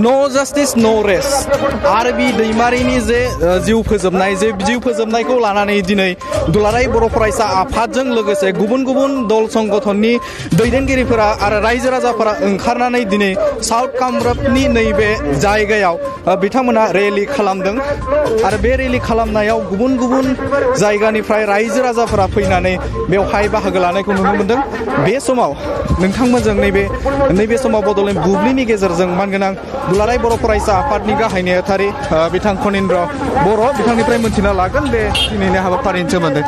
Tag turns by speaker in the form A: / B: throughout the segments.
A: नो जस्टिस नो रेस्ट आरबि दैमारिनि जे जिउ फोजोबनायखौ लानानै दिनै दुलाराय बर' फरायसा आफादजों लोगोसे गुबुन गुबुन दल संगठननि दैदेनगिरिफोरा आरो रायजो राजाफोरा ओंखारनानै दिनै साउथ कामरुपनि नैबे जायगायाव बिथांमोना रेलि खालामदों आरो बे रेलि खालामनायाव गुबुन गुबुन जायगानिफ्राय रायजो राजाफोरा फैनानै बेवहाय बाहागो लानायखौ नुनो मोनदों। बे समाव नोंथांमोनजों नैबे समाव बड'लेण्ड बुब्लिनि गेजेरजों मानगोनां दुलाराय बर' फरायसा आफादनि गाहाय नेहाथारि बिथां खनिन्द्र बर' बिथांनिफ्राय मोनथिना लागोन बे दिनैनि हाबाफारिनि सोमोन्दै।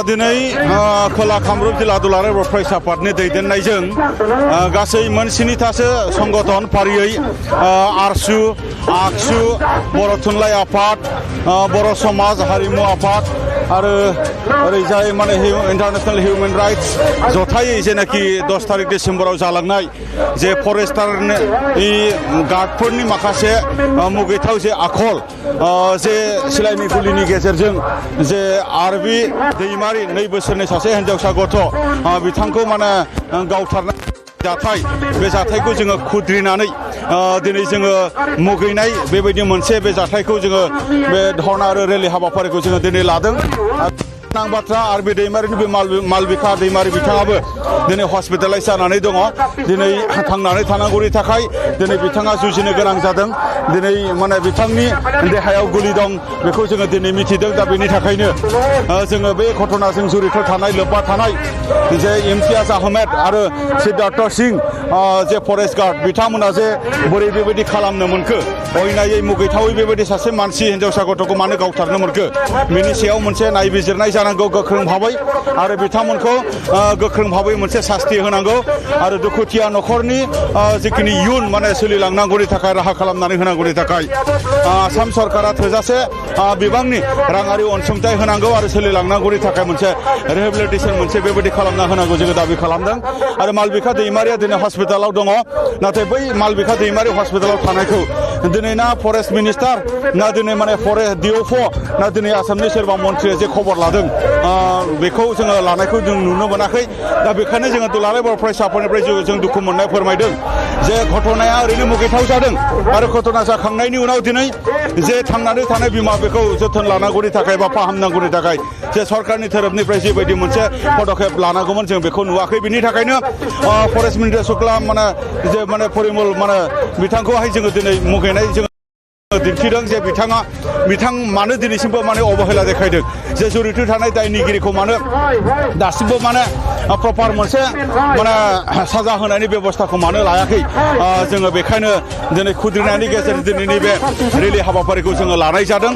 B: दिनै खोला कामरुप जिल्ला दुलाराय बर' फरायसा आफादनि दैदेननायजों गासै मोनस्निथासो संगठन फारियै आरसु, आगसु, बर' थुनलाइ आफाद, बर' समाज हारिमु आफाद आरो ओरैजाय माने इन्टारनेशनेल हिउमेन राइट्स जथायै जेनाखि 10 तारिख डिसेम्बराव जालांनाय जे फरेस्टारनि गार्डफोरनि माखासे मुगैथाव जे आखल जे सिलायनि गुलिनि गेजेरजों जे आरबि दैमारि 2 बोसोरनि सासे हिनजावसा गथ' बिथांखौ माने गावथारनाय जाथाय बे जाथायखौ जोङो खुद्रिनानै दिनै जोङो मुगैनाय बेबायदि मोनसे बे जाथायखौ जोङो बे धरना आरो रेलि हाबाफारिखौ जोङो दिनै लादों। गोनां बाथ्रा आरबि दैमारिनि बे मालबिका दैमारि बिथाङाबो दिनै हस्पिटालाइज जानानै दङ। दिनै थांनानै थानांगौनि थाखाय दिनै बिथाङा जुजिनो गोनां जादों। दिनै माने बिथांनि देहायाव गुलि दं बेखौ जोङो दिनै मिथिदों। दा बेनि थाखायनो जोङो बे घटनाजों जड़ित थानाय लोब्बा थानाय जे इम्तियाज आहमेद आरो सिद्धार्थ सिं जे फरेस्ट गार्ड बिथांमोना जे बोरै बेबायदि खालामनो मोनखो, अयनायै मुगैथावै बेबायदि सासे मानसि हिनजावसा गथ'खौ मानो गावथारनो मोनखो, बेनि सायाव मोनसे नायबिजिरनाय जानांगौ गोख्रों भाबै आरो बिथांमोनखौ गोख्रों भाबै मोनसे सास्ति होनांगौ आरो दुखुथिया न'खरनि जिखिनि इयुन माने सोलिलांनांगौनि थाखाय राहा खालामनानै होनांगौनि थाखाय आसाम सरकारा थोजासे बिबांनि राङारि अनसुंथाइ होनांगौ आरो सोलिलांनांगौनि थाखाय मोनसे रिहेबिलिटेसन मोनसे बेबायदि खालामना होनांगौ जोङो दाबि खालामदों। आरो मालबिका दैमारिया दिनै हस्पिटालाव दङ, नाथाय बै मालबिका दैमारि हस्पिटालाव थानायखौ दिनै ना फरेस्ट मिनिस्टार ना दिनै माने फरेस्ट DOF ना दिनै आसामनि सोरबा मन्थ्रिया जे खबर लादों बेखौ जोङो लानायखौ जों नुनो मोनाखै। दा बेखायनो जोङो दुलाराय बर' फरायसाफोरनिफ्राय जों दुखु मोननाय फोरमायदों जे घटनाया ओरैनो मुगैथाव जादों आरो घटना जाखांनायनि उनाव दिनै जे थांनानै थानाय बिमा बेखौ जोथोन लानांगौनि थाखाय बा फाहामनांगौनि थाखाय जे सरकारनि तरफनिफ्राय जेबायदि मोनसे पदक्षेप लानांगौमोन जों बेखौ नुवाखै। बिनि थाखायनो फरेस्ट मिनिस्टार शुक्ला माने परिमल माने बिथांखौहाय जोङो दिनै मुगैनाय जों दिन्थिदों जे बिथां मानो दिनैसिमबो माने अबहेला देखायदों, जे जड़ित थानाय दायनिगिरिखौ मानो दासिमबो माने प्रपार मोनसे माने साजा होनायनि बेबस्थाखौ मानो लायाखै। जोङो बेखायनो दिनै खुद्रिनायनि गेजेरजों दिनैनि बे रेलि हाबाफारिखौ जोङो लानाय जादों।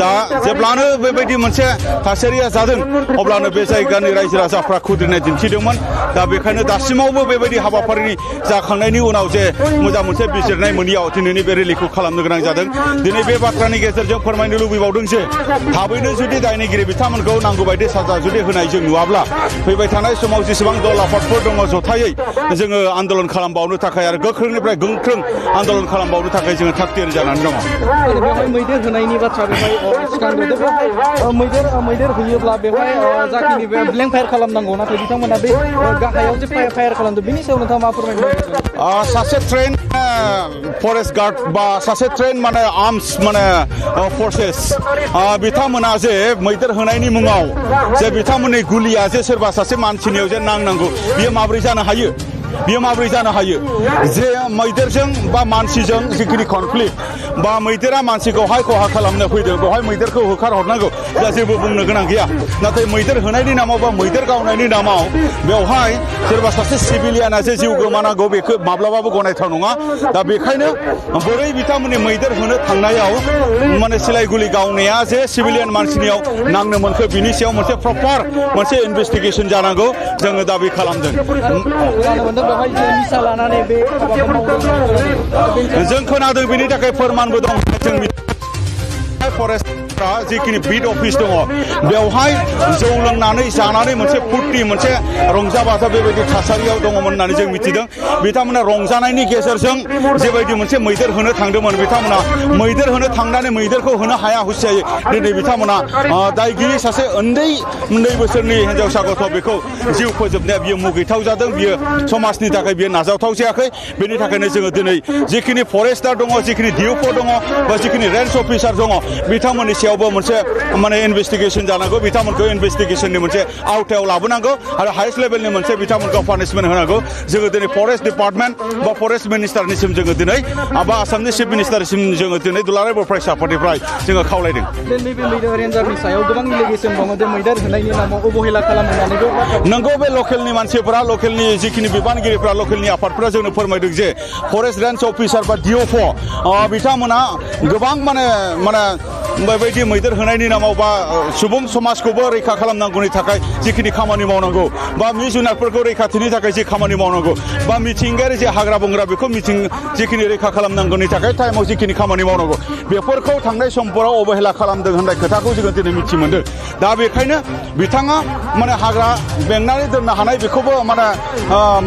B: दा जेब्लानो बेबायदि मोनसे थासारिया जादों अब्लानो बे जायगानि रायजो राजाफ्रा खुद्रिनाय दिन्थिदोंमोन। दा बेखायनो दासिमावबो बेबायदि हाबाफारिनि जाखांनायनि उनाव जे मोजां मोनसे बिजिरनाय मोनियाव दिनैनि बे रेलिखौ खालामनो गोनां जादों। दिनै बे बाथ्रानि गेजेरजों फोरमायनो लुबैबावदों जे थाबैनो जुदि दायनिगिरि बिथांमोनखौ नांगौ बायदि साजा जुदि होनाय जों नुवाब्ला फैबाय थानाय समाव जेसेबां दल आफादफोर दङ जथायै जोङो आन्दलन खालामबावनो थाखाय आरो गोख्रोंनिफ्राय गोख्रों आन्दलन खालामबावनो थाखाय जोङो थागथियारि जानानै दङ।
A: बेवहाय मैदेर होनायनि बाथ्रा बेवहाय सिगांग्रोदो बेवहाय मैदेर होयोब्ला बेवहाय जाखिनि बे ब्लेंक फायार खालामनांगौ, नाथाय बिथांमोना बे गाहायाव जे फायार खालामदों बेनि सायाव नोंथाङा मा फोरमायनो लुबैदों?
B: सासे ट्रेन फरेस्ट गार्ड बा सासे ट्रेन माने आर्मस माने फर्सेस बिथांमोना जे मैदेर होनायनि मुङाव जे बिथांमोननि गुलिया जे सोरबा सासे मानसिनियाव जे नांनांगौ बियो माबोरै जानो हायो? बियो माबोरै जानो हायो जे मैदेरजों बा मानसिजों जिखिनि कनफ्लिक्ट बा मैदेरा मानसिखौहाय खहा खालामनो फैदों बेवहाय मैदेरखौ होखारहरनांगौ दा जेबो बुंनो गोनां गैया। नाथाय मैदेर होनायनि नामाव बा मैदेर गावनायनि नामाव बेवहाय सोरबा सासे सिभिलियाना जे जिउ गोमानांगौ बेखौ माब्लाबाबो गनायथाव नङा। दा बेखायनो बोरै बिथांमोननि मैदेर होनो थांनायाव माने सिलाय गुलि गावनाया जे सिभिलियान मानसिनियाव नांनो मोनखो बिनि सायाव मोनसे प्रपार मोनसे इनभेस्टिगेसन जानांगौ जोङो दाबि खालामदों। जों खोनादों बेनि थाखाय फोरमानबो दं। जों फरेस्ट मानसिफ्रा जिखिनि बिट अफिस दङ बेवहाय जौ लोंनानै जानानै मोनसे फुर्ति मोनसे रंजा बाजा बेबायदि थासारियाव दङमोन होननानै जों मिथिदों बिथांमोना रंजानायनि गेजेरजों जेबायदि मोनसे मैदेर होनो थांदोंमोन बिथांमोना मैदेर होनो थांनानै मैदेरखौ होनो हाया हुसियायै दिनै बिथांमोना दायगिरि सासे उन्दै बोसोरनि हिन्जावसा गथ' बेखौ जिउ फोजोबनाया बियो मुगैथाव जादों बियो समाजनि थाखाय बियो नाजावथाव जायाखै बेनि थाखायनो जोङो दिनै जिखिनि फरेस्टार दङ जिखिनि डिअ' दङ बा जिखिनि रेन्ज अफिसार दङ बिथांमोननि सायावबो मोनसे माने इनभेस्टिगेसन जानांगौ बिथांमोनखौ इनभेस्टिगेसननि मोनसे आवथायाव लाबोनांगौ आरो हाइस्ट लेभेलनि मोनसे बिथांमोनखौ पानिशमेन्ट होनांगौ जोङो दिनै फरेस्ट डिपार्टमेन्ट बा फरेस्ट मिनिस्टारनिसिम जोङो दिनै बा आसामनि चिफ मिनिस्टारसिम जोङो दिनै दुलाराय बर' फरायसा आफादनिफ्राय जोङो खावलायदों
A: नैबे मैदेर रेन्जारनि सायाव गोबां इलिगेसन दङ जे मैदेर होनायनि नामाव अबहेला खालामनानैबो
B: नंगौ बे लकेलनि मानसिफोरा लकेलनि जिखिनि बिबानगिरिफ्रा लकेलनि आफादफोरा जोंनो फोरमायदों जे फरेस्ट रेन्ज अफिसार बा डिअ' बिथांमोना गोबां माने बेबायदि मैदेर होनायनि नामाव बा सुबुं समाजखौबो रैखा खालामनांगौनि थाखाय जिखिनि खामानि मावनांगौ बा मि जुनारफोरखौ रैखाथिनि थाखाय जि खामानि मावनांगौ बा मिथिंगायारि जे हाग्रा बंग्रा बेखौ जिखिनि रैखा खालामनांगौनि थाखाय टाइमाव जिखिनि खामानि मावनांगौ बेफोरखौ थांनाय समफोराव अबहेला खालामदों होननाय खोथाखौ जोङो दिनै मिथि मोनदों दा बेखायनो बिथाङा माने हाग्रा बेंनानै दोननो हानाय बेखौबो माने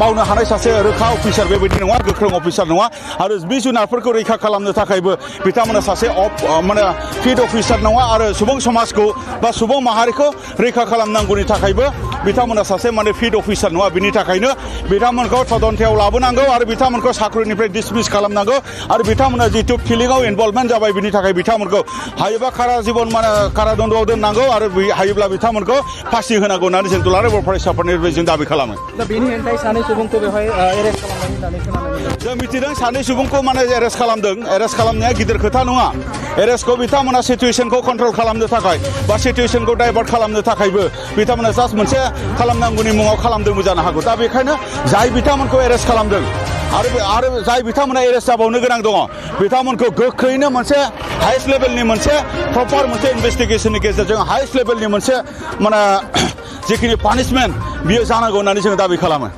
B: मावनो हानाय सासे रोखा अफिसार बेबायदि नङा गोख्रों अफिसार नङा आरो बे जुनारफोरखौ रैखा खालामनो थाखायबो बिथांमोना सासे माने फिल्ड अफिसार नङा आरो सुबुं समाजखौ बा सुबुं माहारिखौ रैखा खालामनांगौनि थाखायबो बिथांमोना सासे माने फिल्ड अफिसार नङा बिनि थाखायनो बिथांमोनखौ तदन्थायाव लाबोनांगौ आरो बिथांमोनखौ साख्रिनिफ्राय डिसमिस खालामनांगौ आरो बिथांमोना जितु किलिंआव इनभल्भमेन्ट जाबाय बिनि थाखाय बिथांमोनखौ हायोबा कारा जिबन माने कारादन्द'आव दोननांगौ आरो हायोब्ला बिथांमोनखौ फासि होनांगौ होननानै जों दुलाराय बर' फरायसाफोरनिफ्राय जों दाबि खालामो
A: दा बेनि हेंथायै सानै सुबुंखौ बेवहाय एरेस्ट खालामनानै होननानै
B: जों मिथिदों सानै सुबुंखौ माने एरेस्ट खालामदों एरेस्ट खालामनाया गिदिर खोथा नङा एरेस्टखौ बिथांमोना सिटुएसनखौ कन्ट्रल खालामनो थाखाय बा सिटुएसनखौ डाइभार्ट खालामनो थाखायबो बिथांमोना जास्ट मोनसे खालामनांगौनि मुङाव खालामदोंबो जानो हागौ दा बेखायनो जाय बिथांमोनखौ एरेस्ट खालामदों आरो जाय बिथांमोना एरेस्ट जाबावनो गोनां दङ बिथांमोनखौ गोख्रैनो मोनसे हाइस्ट लेभेलनि मोनसे प्रपार मोनसे इनभेस्टिगेसननि गेजेरजों हाइस्ट लेभेलनि मोनसे माने जिखिनि पानिशमेन्ट बियो जानांगौ होननानै जों दाबि खालामो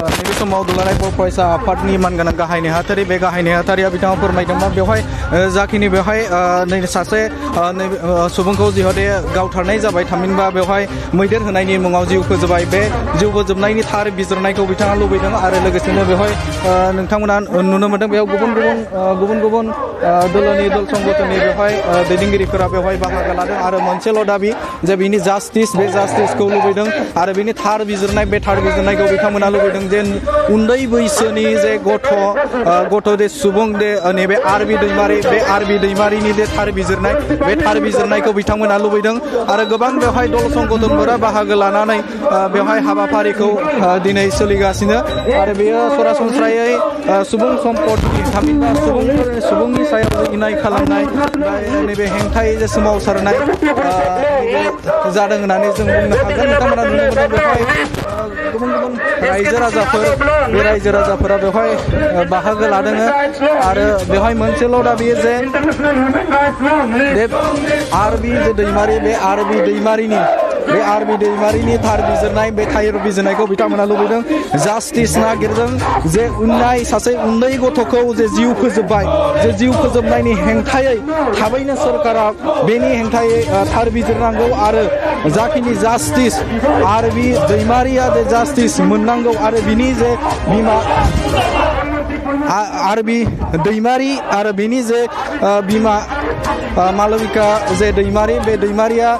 A: नैबे समाव दुलाराय बर' फरायसा आफादनि मानगोनां गाहाय नेहाथारि बे गाहाय नेहाथारिया बिथाङा फोरमायदोंमोन बेवहाय जाखिनि बेवहाय सासे सुबुंखौ जिहते गावथारनाय जाबाय थामहिनबा बेवहाय मैदेर होनायनि मुङाव जिउ फोजोबबाय बे जिउ फोजोबनायनि थार बिजिरनायखौ बिथाङा लुबैदों आरो लोगोसेनो बेवहाय नोंथांमोना नुनो मोनदों बेयाव गुबुन दलनि दल संगठननि बेवहाय दैदेनगिरिफोरा बेवहाय बाहागो लादों आरो मोनसेल' दाबि जे बिनि जास्टिस बे जास्टिसखौ लुबैदों आरो बिनि थार बिजिरनाय बे थार बिजिरनायखौ बिथांमोना लुबैदों जे उन्दै बैसोनि जे गथ' जे सुबुं नैबे आरबि दैमारि बे आरबि दैमारिनि जे थार बिजिरनाय बे थार बिजिरनायखौ बिथांमोना लुबैदों आरो गोबां बेवहाय दल संगठनफोरा बाहागो लानानै बेवहाय हाबाफारिखौ दिनै सोलिगासिनो आरो बेयो सरासनस्रायै सुबुं सम्पदनि थामहिनबा सुबुंनि सायाव इनाय खालामनाय नैबे हेंथायै जे सोमावसारनाय जादों होननानै जों बुंनो हागोन बिथांमोना नुनो मोनो बेवहाय गुबुन रायजो राजाफोरा बेवहाय बाहागो लादों आरो बेवहाय मोनसेल' दाबि जे आरबि जे दैमारि बे आरबि दैमारिनि थार बिजिरनाय बे थार बिजिरनायखौ बिथांमोना लुबैदों जास्टिस नागिरदों जे सासे उन्दै गथ'खौ जे जिउ फोजोबबाय जे जिउ फोजोबनायनि हेंथायै थाबैनो सरकारा बेनि हेंथायै थार बिजिरनांगौ आरो जाखिनि जास्टिस आरबि दैमारिया जे जास्टिस मोननांगौ आरो बिनि जे बिमा आरबि दैमारि आरो बिनि जे बिमा मालबिका जे दैमारि बे दैमारिया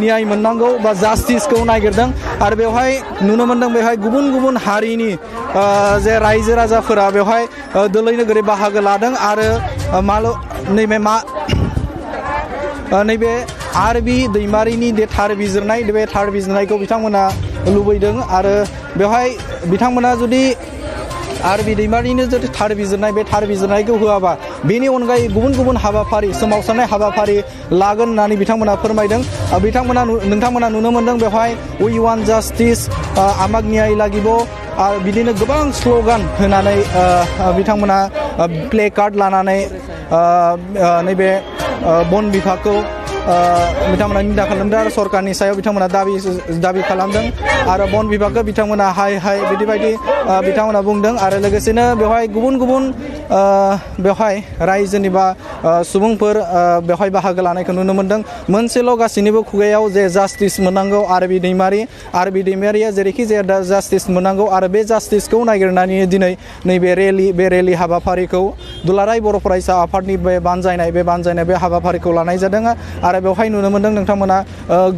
A: न्याय मोननांगौ बा जास्टिसखौ नागिरदों आरो बेवहाय नुनो मोनदों बेवहाय गुबुन हारिनि जे रायजो राजाफोरा बेवहाय दोलै नोगोरै बाहागो लादों आरो नैबे आरबि दैमारिनि थार बिजिरनाय बे थार बिजिरनायखौ बिथांमोना लुबैदों आरो बेवहाय बिथांमोना जुदि आरबि दैमारिनो जुदि थार बिजिरनाय बे थार बिजिरनायखौ होआबा बेनि अनगायै गुबुन हाबाफारि सोमावसारनाय हाबाफारि लागोन होननानै बिथांमोना फोरमायदों नोंथांमोना नुनो मोनदों बेवहाय उइ वान जास्टिस आमाग न्याय लागिब बिदिनो गोबां स्ल'गान होनानै बिथांमोना प्ले कार्ड लानानै नैबे बन बिभागखौ बिथांमोना निदा खालामदों आरो सरकारनि सायाव बिथांमोना दाबि खालामदों आरो बन बिभागखौ बिथांमोना हाय बिदि बायदि बिथांमोना बुंदों आरो लोगोसेनो बेवहाय गुबुन गुबुन बेवहाय रायजोनि बा सुबुंफोर बेवहाय बाहागो लानायखौ नुनो मोनदों मोनसेल' गासैनिबो खुगायाव जे जास्टिस मोननांगौ आर बि दैमारिया जेरैखि जाया दा जास्टिस मोननांगौ आरो बे जास्टिसखौ नागिरनानै दिनै नैबे रेलि हाबाफारिखौ दुलाराय बर' फरायसा आफादनि बे बानजायनाय बे हाबाफारिखौ लानाय जादों आरो बेवहाय नुनो मोनदों नोंथांमोना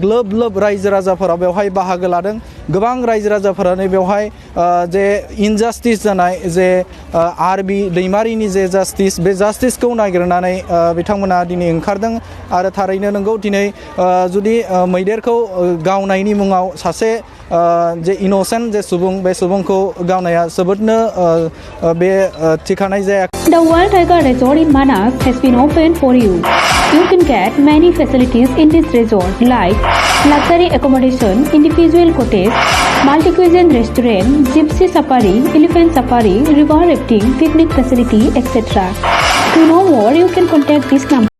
A: ग्लोब ग्लोब रायजो राजाफोरा बेवहाय बाहागो लादों गोबां रायजो राजाफोरानो बेवहाय जे इनजास्टिस जानाय जे आर बि दैमारिनि जे जास्टिस बे जास्टिसखौ नागिरनानै बिथांमोना दिनै ओंखारदों आरो थारैनो नंगौ दिनै जुदि मैदेरखौ गावनायनि मुङाव सासे जे इनोसेन्ट जे सुबुं बे सुबुंखौ गावनाया जोबोदनो बे थिखानाय जाया
C: The World Tiger Resort in Manas has been opened for you. You can get many facilities in this resort like luxury accommodation, individual cottage, multi-cuisine restaurant, gypsy safari, elephant safari, river rafting, picnic facility, etc. To know more, you can contact this number.